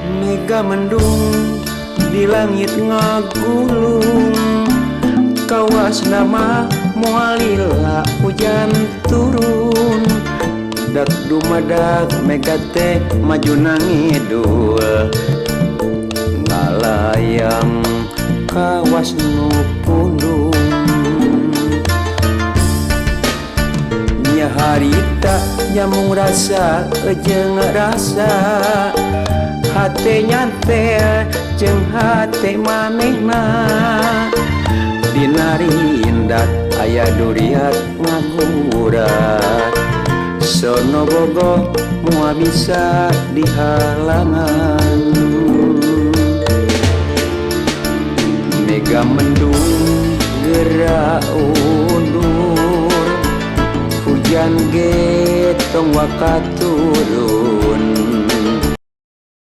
Mega mendung di langit ngagulung, kawas nama moal lila hujan turun. Dak dumadak mega teh maju nangidul, ngalayang kawas nu pundung. Nya harita nyamung rasa jeung rasa hate nyantel jeung hate manehna. Dina rindat aya duriat ngagurat, sono bogo moal bisa dihalangan. Mega mendung gerak undur, hujan ge tong waka turun.